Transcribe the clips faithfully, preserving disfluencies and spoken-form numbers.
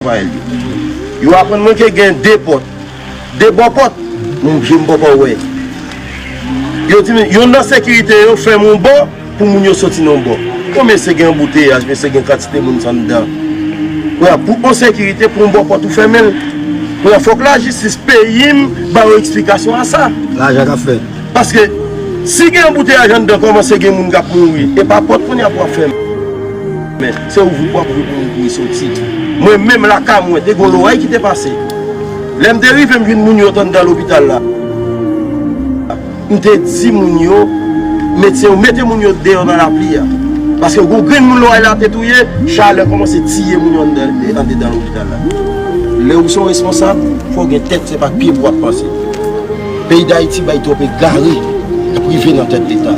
Rafael yo. Yo aprann mwen ke gen de pòt, de bò pòt, moun je m poko wè. Yo di m, youn nan sekirite yo fèmen yon bò pou moun yo soti nan yon bò. Bon, mesye gen anbouteyaj, mesye gen kantite moun sa anndan. Kounye a, pou yon sekirite, pou yon bò pòt ou fèmen l. Kounye a, fòk lajistis peyi m ba yo eksplikasyon a sa. Lajan k ap fèt. Paske, si gen anbouteyaj anndan, kòmanse gen moun k ap mouri, e pa pòt kounye a pou w ap fèmen. Men, se ouvri pou w ap ouvri pou moun kouri soti. Mwen menm lakay mwen, te gen loray ki te pase. Lè m te rive, m jwenn moun yo t anndan lopital la. M te di moun yo, medsen yo, mete moun yo deyò nan lapli a. Paske gon grenn moun loray la te touye, chalè kòmanse tiye moun yo anndan, andedan lopital la. Lè ou se yon responsab, fò w gen tèt, se pa pye pou w ap panse. Peyi Dayiti bay twòp egare k ap rive nan tèt Leta.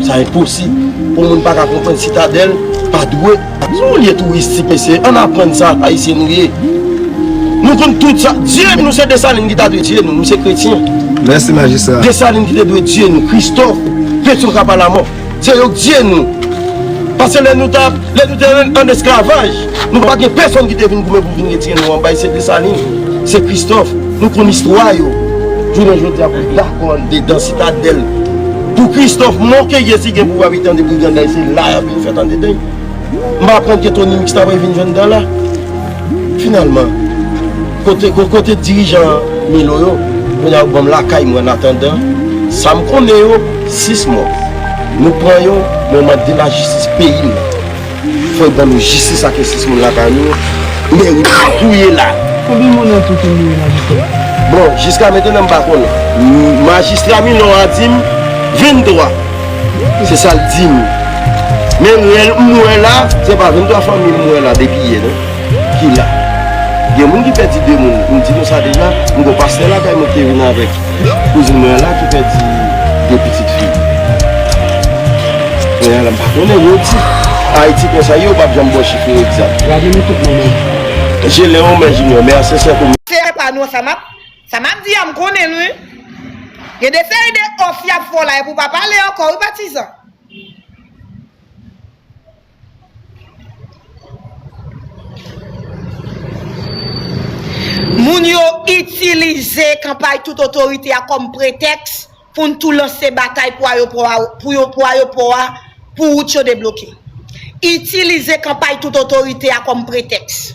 Sa enposib pou moun pa ka konprann Sitadèl pa dwe. Se yon lye touristik, mesye. Ann aprann sa, Ayisyen nou ye. Nou konn tout sa. Dye nou se Desalin ki ta dwe dye nou. Nou se kretyen. Mèsi, majistra. Desalin ki te dwe dye nou. Kristòf, Petro Kapalamò. Se yo k dye nou. Paske lè nou t ap, lè nou te ann esklavaj, nou pa t gen pèsonn ki te vin goumen pou vin retire nou anba. Se Desalin, se Kristòf. Nou konn istwa yo. Jounen jodi a, pou dakò andedan Sitadèl. Pou Kristòf, mò ke ye si gen pouvwa pete andedan brigandèy, se la y ap vin fèt andedan. M pa aprann ke Tony Mix ta pral vin jwenn dan la. Finalman, kote, ko-, kote dirijan Milo yo, kounye a yo ban m lakay mwen, annatandan, sa m konnen yo, sis mò. Nou pran yo, men mande lajistis peyi m. Fò yo ban nou jistis ak sis moun lakay nou yo. Meri touye la. Konbyen moun an tou ki mouri nan jistis? Bon, jiska mentnan m pa konnen. M-, majistra Milon a di m venntwa. Se sa l di m. Men rèl m wè la, se pa venntwa fanmi m wè la depi yè, non. Ki la. Gen moun ki pèdi de moun. M di nou sa deja, m gon pastè lakay mwen ki te vin avèk kouzin mwen an la ki pèdi de pitit fi. Kounye a la, m pa konnen, yo di Ayiti konsa ye, yo p ap janm ba w chif yo egzak. Gade nou tout manman. Jelen Omen Junior, mèsesè komi. Se pa nou, sa m ap, sa m ap di a, m konnen l, wi. Gen de seri de òf y ap fè w la, epi w pa pale ankò, wi, patizan. Moun yo itilize kanpay tout otorite a kòm pretèks pou n tou lanse batay pou ayopò a, pou yo, pou ayopò a, pou wout yo debloke. Itilize kanpay tout otorite a kòm pretèks.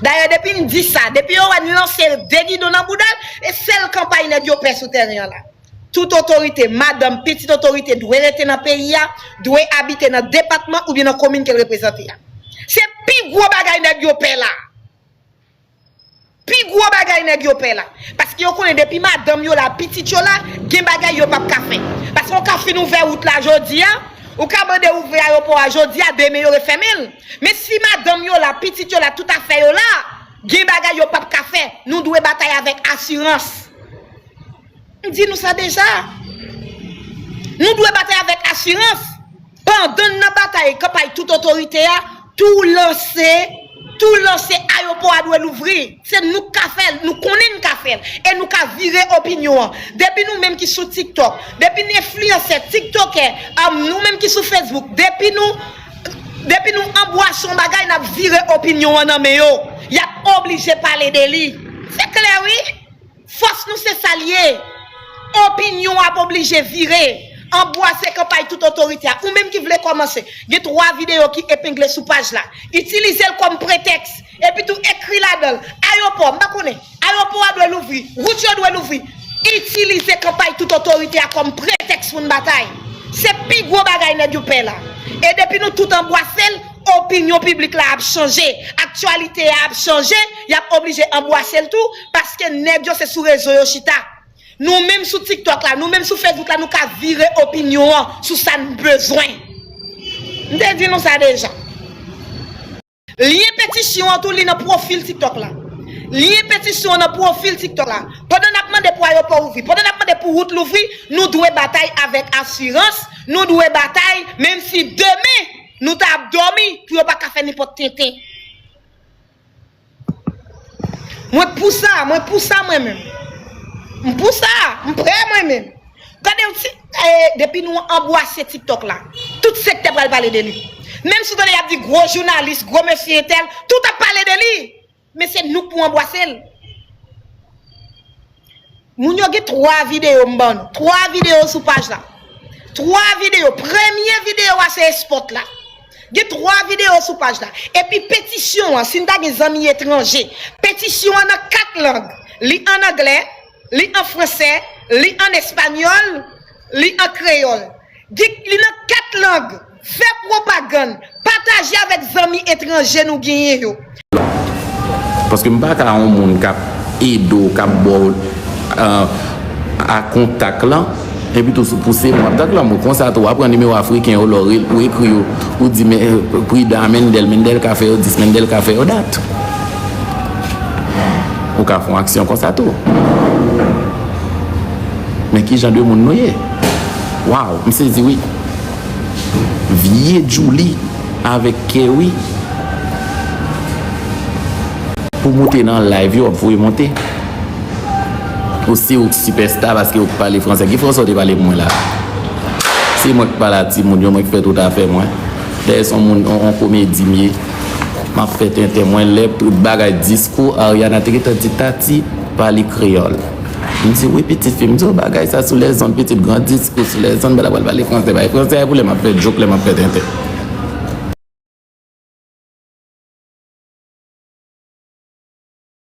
Dayè, depi n di sa, depi yo wè n lanse de gidon nan bouda l, e sèl kanpay nèg yo pè sou tèren an la. Tout otorite, madanm, pitit otorite dwe rete nan peyi a, dwe abite nan depatman oubyen nan komin ke l reprezante a. Se pi gwo bagay nèg yo pè la. Pi gwo bagay nèg yo pè la. Paske yo konnen depi madanm yo la, pitit yo la, gen bagay yo p ap ka fè. Paske w ka fin ouvè wout la jodi a, ou ka mande ouvri ayopò a jodi a, demen yo refèmen l. Men si madanm yo la, pitit yo la, tout afè yo la, gen bagay yo p ap ka fè. Nou dwe batay avèk asirans. M di nou sa deja. Nou dwe batay avèk asirans. Pandan n nan batay kanpay tout otorite a, tou lanse, tou lanse ayopò a dwe louvri. Se nou k ka fè l, nou konnen n ka fè l. E nou ka vire opinyon an. Depi nou menm ki sou TikTok, depi n enfliyansè, tiktokè, am, nou menm ki sou Facebook, depi nou, depi nou anbwase yon bagay, n ap vire opinyon an nan men yo. Y ap oblije pale de li. Se klè, wi. Fòs nou se sa l ye. Opinyon ap oblije vire. Anbwase kanpay tout otorite a. Ou menm ki vle kòmanse, gen twa videyo ki epengle sou paj la. Itilize l kòm pretèks. Epi tou ekri ladan l. Ayopò, m pa konnen. Ayopò a dwe louvri. Wout yo dwe louvri. Itilize kanpay tout otorite a kòm pretèks pou n batay. Se pi gwo bagay nèg yo pè la. E depi nou tout anbwase l, opinyon piblik la ap chanje. Aktyalite a ap chanje. Y ap oblije anbwase l tou. Paske nèg yo se sou rezo yo chita. Nou menm sou TikTok la, nou menm sou Facebook la, nou ka vire opinyon an sou sa n bezwen. M te di nou sa deja. Lyen petisyon an tou li nan pwofil TikTok la. Lyen petisyon an nan pwofil TikTok la. Pandan n ap mande pou ayopò ouvri, pandan n ap mande pou wout louvri, nou dwe batay avèk asirans, nou dwe batay, menm si demen nou ta ap dòmi, pou yo pa ka fè nenpòt tenten. Mwen pou sa, mwen pou sa mwen menm. M pou sa, m prè mwen menm. Gade yon ti, eh, depi nou anbwase TikTok la, tout sektè pral pale de li. Menm si w tande y ap di gwo jounalis, gwo mesye entèl, tout ap pale de li. Men se nou k pou anbwase l. Moun yo gen twa videyo m ban nou. Twa videyo sou paj la. Twa videyo. Premye videyo a se espòt la. Gen twa videyo sou paj la. Epi petisyon an, si n ta gen zanmi etranje, petisyon an nan kat lang. Li an anglè, li an fransè, li an espanyòl, li an kreyòl. Li nan kat lang. Fè pwopagann. Pataje avèk zanmi etranje nou genyen yo. Paske m pa ka yon moun k ap ede w, k ap ba w a kontak lan, epi tou sou pouse m w ap tank lan mwen konsa tou, w ap pran nimewo afriken yo lè w rel- ou ekri yo, ou di men prida, Mendel, Mendel ka fè yo dis, Mendel ka fè yo dat. Ou ka fè yon aksyon konsa tou. Men ki jan de moun nou ye? Waw, m sezi wi. Vye Djouly avèk Kerry pou moute nan live yo, w ap voye monte. Ou se ou k sipèsta paske ou k pale fransè. Ki fransè ou te pale pou mwen la? Se mwen k pale a timoun yo, mwen k fè tout afè mwen. Dayè se yon moun, yon, yon komedi m ye. M ap fè tenten mwen lè tout bagay diskou Ariana te gentan di Tati pale kreyòl. M di wi pitit fi, m di w bagay sa sou lèzonn pitit gran diskou sou lèzonn, bèl ap pral pale fransè, bay fransè pou lè m ap fè djok, lè m ap fè tenten.